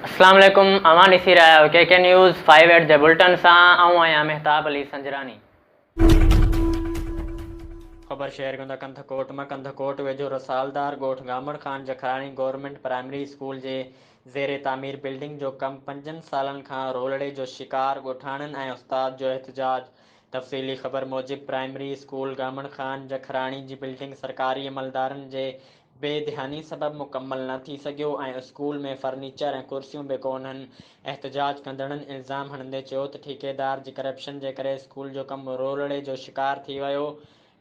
اسلام عليڪم اوهان ڏسي رهيا آهيو ڪي ڪي نيوز 5 ايٽ جي بلٽن سان آئون آهيان مهتاب علي سنجراني. خبر شهر گندا ڪنڌڪوٽ مان ڪنڌڪوٽ ويجهو رسالدار ڳوٺ Gaman Khan Jakhrani government primary school جي زير تعمير بلڊنگ جو ڪم پنجن سالن کان رولڙي جو شڪار ڳوٺاڻن ۽ استاد جو احتجاج تفصيلي خبر موجب پرائمري اسڪول گامڻ خان جکراڻي جي بلڊنگ سرڪاري عملدارن جي بي ڌياني سبب مڪمل نه ٿي سگهيو ۽ اسڪول ۾ فرنيچر ۽ ڪرسيون به ڪونهن. احتجاج ڪندڙن الزام هڻندي چيو ته ٺيڪيدار جي ڪرپشن جي ڪري اسڪول جو ڪم رولڙي جو شڪار ٿي ويو،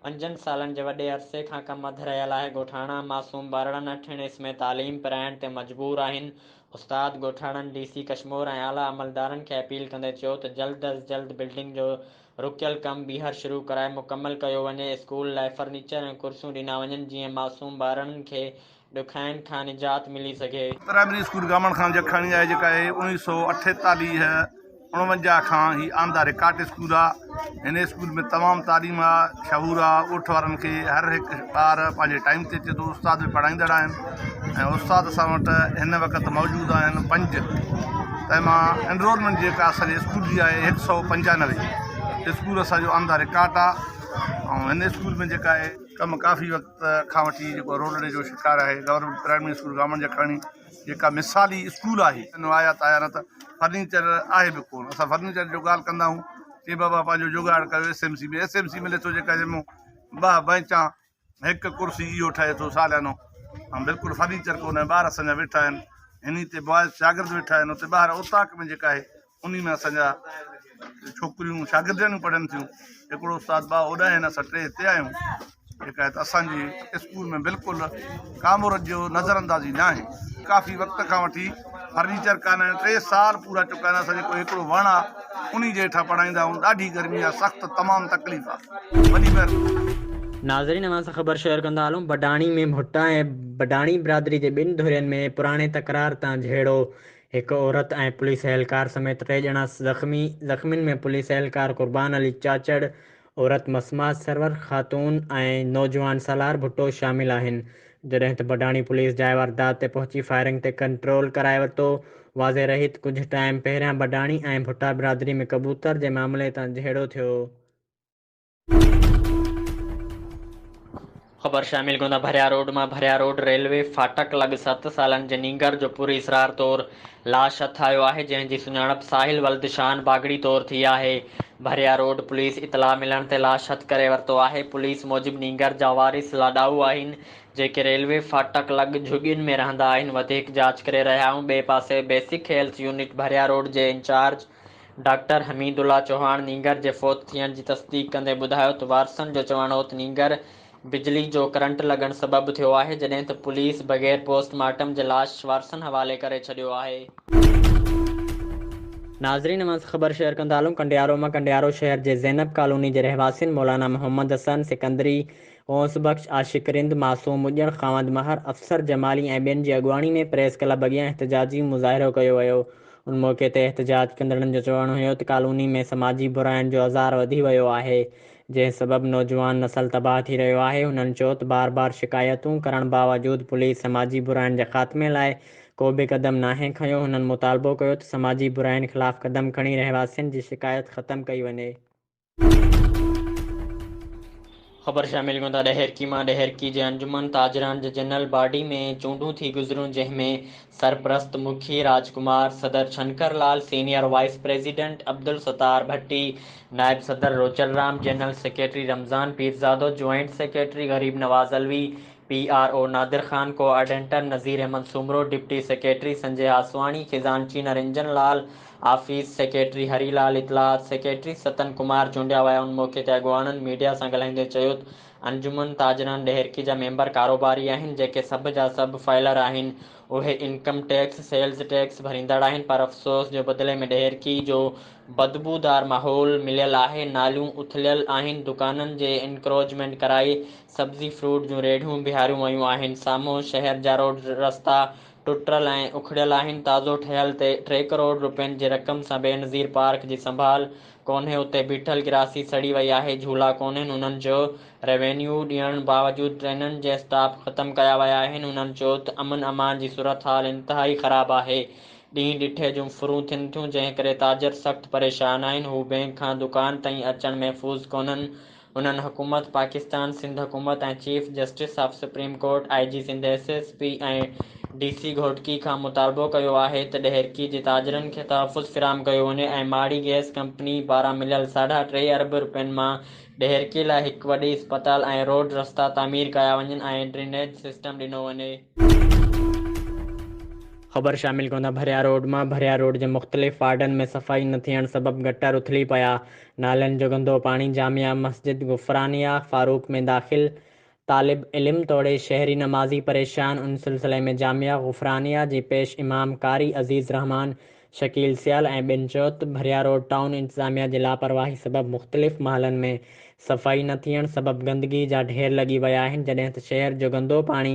پنجن سالن جي وڏي عرصي کان ڪم اڌ رهيل آهي، ڳوٺاڻا معصوم ٻارڙن اٺين اس ۾ تعليم پرائڻ تي مجبور آهن، استاد ڳوٺاڻن ڊي سي ڪشمور ۽ اعليٰ عملدارن کي اپيل ڪندي چيو ته جلد از جلد بلڊنگ جو رڪيل ڪم ٻيهر شروع ڪرائي مڪمل ڪيو وڃي، اسڪول لاء فرنيچر ۽ ڪرسيون ڏنا وڃن جيئن معصوم ٻارڙن کي ڏکائين کان نجات ملي سگهي. پرائمري اسڪول گامڻ خان جکاڻي آهي جيڪا اهي اوڻيهه سئو اٺيتاليهه اڻونجاهه کان هي آندا رڪارڊ اسڪول آ هن اسڪول ۾ تمام تعليم آ شعور آ ڳوٺ وارن کي هر هڪ ٻار پنهنجي ٽائيم تي اچي ٿو استاد به پڙهائيندڙ آهن ۽ استاد اسان وٽ هن وقت موجود آهن پنج تنهن مان انرولمينٽ جيڪا اسانجي اسڪول جي آهي هڪ سئو پنجانوي اسڪول اسانجو آن the record آهي ۽ هن اسڪول ۾ جيڪا آهي ڪم ڪافي وقت کان وٺي جيڪو رولڙي جو شڪار آهي government primary school Gaman Jakhrani جيڪا مثالي اسڪول آهي آيا ته آيا نه ته فرنيچر آهي به ڪونه اسان فرنيچر جو ڳالهه ڪندا آهيون چي بابا پنهنجو جگاڙ ڪيو S M C ۾ S M C ملي ٿو جيڪا جنهن ۾ ٻه بئنچان هڪ ڪرسي اهو ٺهي ٿو ساليانو ۽ بلڪل فرنيچر ڪونهي ٻار اسان جا ويٺا آهن انهي تي بوائز شاگرد ويٺا آهن اتي ٻاهر اوطاق ۾ جيڪا آهي انهي ۾ اسان جا ڇوڪريون شاگردياڻيون پڙهن ٿيون هڪڙو استاد ٻه اوڏا آهن اسان ٽي هتي آهيون جيڪا آهي ته اسان جي اسڪول ۾ بلڪل ڪامورن جو نظر اندازي نه آهي ڪافي وقت کان وٺي فرنيچر ڪانه آهن ٽي سال پورا چڪا آهن اسان جي ڪو هڪڙو وڻ آهي انهي جي هيٺان پڙهائيندا آهيون ڏاڍي گرمي آهي سخت تمام تڪليف آهي وڏي مهرباني. ناظرين اوهان سان خبر شيئر ڪندا هلون بڊاڻي ۾ ڀٽا ۽ بڊاڻي برادري جي ٻن ڌرين ۾ پراڻي تڪرار تان جهيڙو، هڪ عورت ۽ پوليس اهلڪار سميت ٽي ڄڻا زخمي، زخمين ۾ پوليس اهلڪار قربان علي چاچڙ، عورت مسمات سرور خاتون ۽ نوجوان سالار ڀٽو شامل آهن، جڏهن ته بڊاڻي پوليس جاء واردات تي پهچي فائرنگ تي ڪنٽرول ڪرائي ورتو، واضح رهي ته ڪجهه ٽائيم پهريان بڊاڻي ۽ ڀٽا برادري ۾ ڪبوتر جي معاملي تان جهيڙو ٿيو. خبر شامل ڪندا ڀريا روڊ مان ڀريا روڊ ريلوي ڦاٽڪ لڳ ست سالن جي نينگر جو پر اسرار طور لاش هٿ آيو آهي جنهن جي سڃاڻپ ساحل ولد شان باگڙي طور ٿي آهي ڀريا روڊ پوليس اطلاع ملڻ تي لاش هٿ ڪري ورتو آهي پوليس موجب نينگر جا وارث لاڏائو آهن جيڪي ريلوي ڦاٽڪ لڳ جهڳين ۾ رهندا آهن وڌيڪ جاچ ڪري رهيا آهيون ٻئي پاسي basic health unit Bhiria road جي انچارج ڊاڪٽر حميد الله چوهاڻ نينگر جي فوت ٿيڻ جي تصديق ڪندي ٻڌايو ته وارثن جو چوڻ هو ته نينگر بجلي جو ڪرنٽ لڳڻ سبب ٿيو آهي جڏهن ته پوليس بغير پوسٽ مارٽم جي لاش وارثن حوالي ڪري ڇڏيو آهي. ناظرين اوهان سان خبر شيئر ڪندا هلون ڪنڊيارو مان ڪنڊيارو شهر جي زينب ڪالوني جي رهواسين مولانا محمد حسن سڪندري، غوث بخش، عاشق رند، معصوم اڄڻ، خاوند مهر، افسر جمالي ۽ ٻين جي اڳواڻي ۾ پريس ڪلب اڳيان احتجاجي مظاهرو ڪيو ويو ان موقعي تي احتجاج ڪندڙن جو چوڻ هيو ته ڪالوني ۾ سماجي براين جو آزار وڌي ويو آهي، جنهن سبب نوجوان نسل تباهه ٿي رهيو آهي، هنن چيو ته بار بار شڪايتون ڪرڻ باوجود پوليس سماجي براين جي خاتمي لاء ڪو به قدم ناهي کنيو، هنن مطالبو ڪيو ته سماجي براين خلاف قدم کڻي رهواسين جي شڪايت ختم ڪئي وڃي. خبر شامل ڪيون ٿا ڏهرڪي مان ڏهرڪي جي انجمن تاجران جي جنرل باڊي ۾ چونڊون ٿي گذريون جنهن ۾ سرپرست مکي راج ڪمار، صدر Shankar Lal, senior vice president Abdul Sattar Bhatti, نائب صدر Rochal Ram, general secretary Ramzan Pirzado, joint secretary Gharib Nawaz Alvi, P R O Nadir Khan, coordinator Nazir Ahmed Soomro, deputy secretary Sanjay Haswani, خزانچي نرنجن لال، office secretary Hari Lal, اطلاعات secretary ستن ڪمار چونڊيا ويا. ان موقعي تي اڳواڻن ميڊيا سان ڳالهائيندي چيو ته انجمن تاجران ڏهرڪي جا ميمبر ڪاروباري آهن جيڪي سڀ جا سڀ فائلر آهن اهي انڪم ٽيڪس، سيلز ٽيڪس ڀريندڙ آهن پر افسوس جو بدلي ۾ ڏهرڪي جو بدبودار ماحول مليل آهي ناليون اٿليل آهن دڪانن جي انڪروچمينٽ ڪرائي سبزي فروٽ جون ريڙهيون بيهاريون ويون آهن سامهون شهر جا روڊ رستا ٽٽل ۽ اکڙيل آهن، تازو ٺهيل ٽي ڪروڙ روپين جي رقم سان بينظير پارڪ جي سنڀال ڪونهي اتي بيٺل گراسي سڙي وئي آهي، جهولا ڪونهن، هنن چيو ريونيو ڏيڻ باوجود ٽرينن جي اسٽاپ ختم ڪيا ويا آهن، هنن چيو ته امن امان جي صورتحال انتهائي خراب آهي، ڏينهن ڏٺي جون ڦرون ٿين ٿيون، جنهن ڪري تاجر سخت پريشان آهن، هو بئنڪ کان دڪان تائين اچڻ محفوظ ڪونهن. هنن حڪومت پاڪستان، سنڌ حڪومت ۽ chief justice of supreme court, I G Sindh, S S P ۽ D C Ghotki کان مطالبو ڪيو آهي ته ڏهرڪي جي تاجرن کي تحفظ فراهم ڪيو وڃي ۽ ماڙي گئس ڪمپني پاران مليل ساڍا ٽي ارب رپين مان ڏهرڪي لاء هڪ وڏي اسپتال ۽ روڊ رستا تعمير ڪيا وڃن ۽ ڊرينيج سسٽم ڏنو وڃي. خبر شامل ڪندا ڀريا روڊ مان ڀريا روڊ جي مختلف وارڊن ۾ صفائي نه ٿيڻ سبب گٽر اٿلي پيا، نالين جو گندو پاڻي جامع مسجد غفرانيه فاروق ۾ داخل، طالب علم توڙي شهري نمازي پريشان، ان سلسلي ۾ جامعه غفرانيه جي پيش امام قاري عزيز الرحمان، شڪيل سيال ۽ ٻين چيو ته ڀريا روڊ ٽائون انتظاميا جي لاپرواهي سبب مختلف محلن ۾ صفائي نه ٿيڻ سبب گندگي جا ڍير لڳي ويا آهن جڏهن ته شهر جو گندو پاڻي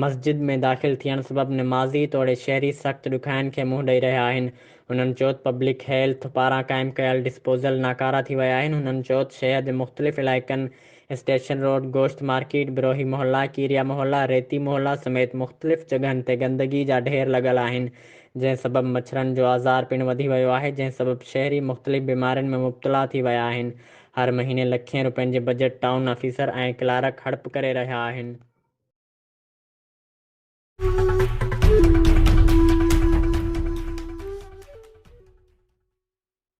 مسجد ۾ داخل ٿيڻ سبب نمازي توڙي شهري سخت ڏکاين کي منهن ڏئي رهيا آهن هنن چيو ته پبلڪ هيلٿ پاران قائم ڪيل ڊسپوزل ناڪارا ٿي ويا آهن هنن چيو ته شهر جي مختلف علائقن اسٽيشن روڊ، گوشت مارڪيٽ، بروهي محلا، ڪيريا محلا، ريتي محلا سميت مختلف جڳهن تي گندگي جا ڍير لڳل آهن، جنهن سبب مڇرن جو آزار پڻ وڌي ويو آهي، جنهن سبب شهري مختلف بيمارين ۾ مبتلا ٿي ويا آهن، هر مهيني لکين روپين جي بجيٽ ٽائون آفيسر ۽ ڪلارڪ هڙپ ڪري رهيا آهن.